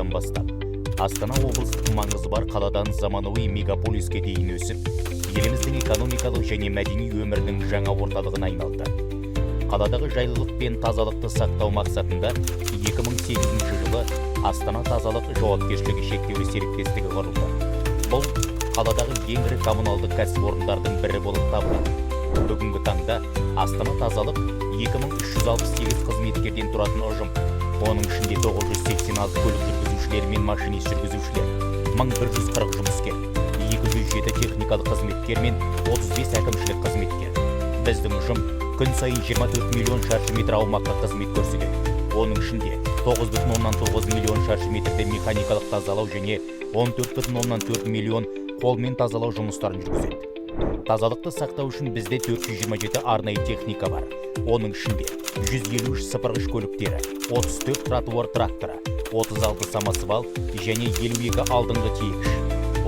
жылдардан бастап Астана облыстық маңызы бар қаладан заманауи мегаполиске дейін өсіп, еліміздің экономикалық және мәдени өмірінің жаңа орталығына айналды. Қаладағы жайлылық пен тазалықты сақтау мақсатында 2008 жылы «Астана тазалық» жауапкершілігі шектеулі серіктестігі құрылды. Бұл қаладағы ең ірі коммуналдық кәсіпорындардың бірі болып табылады. Бүгінгі таңда «Астана тазалық» 2368 қызметкерден тұратын ұжым. Оның ішінде 986 көлік жүргізушілері мен машинист жүргізушілер, 1140 жұмыскер, 207 техникалық қызметкер мен 35 әкімшілік қызметкер. Біздің ұжым күн сайын 24 миллион шаршы метр аумаққа қызмет көрсетеді. Оның ішінде 9,9 миллион шаршы метрде механикалық тазалау және 14,4 миллион қолмен тазалау жұмыстарын жүргізеді. Тазалықты сақтау үшін бізде 427 арнайы техника бар. Оның ішінде 153 сыпырғыш көліктері, 34 тротуар тракторы, 36 самосвал және 52 алдыңғы тиегіш.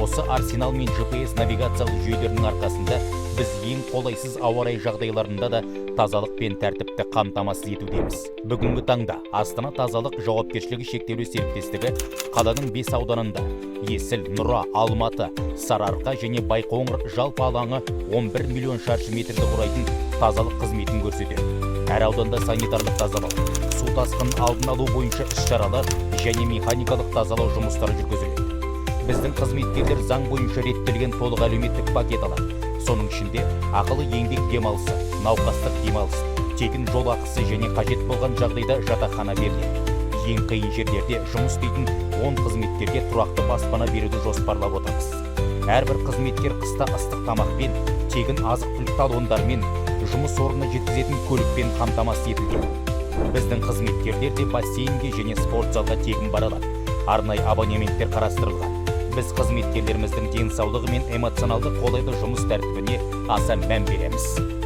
Осы арсенал мен GPS навигациялық жүйелерінің арқасында біз ең қолайсыз ауа райы жағдайларында да тазалық пен тәртіпті қамтамасыз етудеміз. Бүгінгі таңда «Астана тазалық» жауапкершілігі шектеулі серіктестігі қаланың бес ауданында: Есіл, Нұра, Алматы, Сарыарқа және Байқоңыр, жалпы алаңы 11 миллион шаршы метрді құрайтын тазалық қызметін көрсетеді. Әр ауданда санитарлық тазалау, су тасқынын алдын алу бойынша іс-шаралар және механикалық тазалау жұмыстары жүргізіледі. Біздің қызметкерлер заң бойынша реттелген толық әлеуметтік пакет алады. Соның ішінде ақылы еңбек демалысы, науқастық демалыс, тегін жол ақысы және қажет болған жағдайда жатақхана беріледі. Ең қиын жерлерде жұмыс істейтін 10 қызметкерге тұрақты баспана беруді жоспарлап отырмыз. Әрбір қызметкер қыста ыстық тамақпен, тегін азық түлік талондарымен, жұмыс орнына жеткізетін көлікпен қамтамасыз етілген. Біздің қызметкерлер де бассейнге және спорт залға тегін бара алады. Арнайы абонементтер қарастырылған. Біз қызметкерлеріміздің денсаулығы мен эмоционалды қолайлы жұмыс тәртібіне аса мән береміз.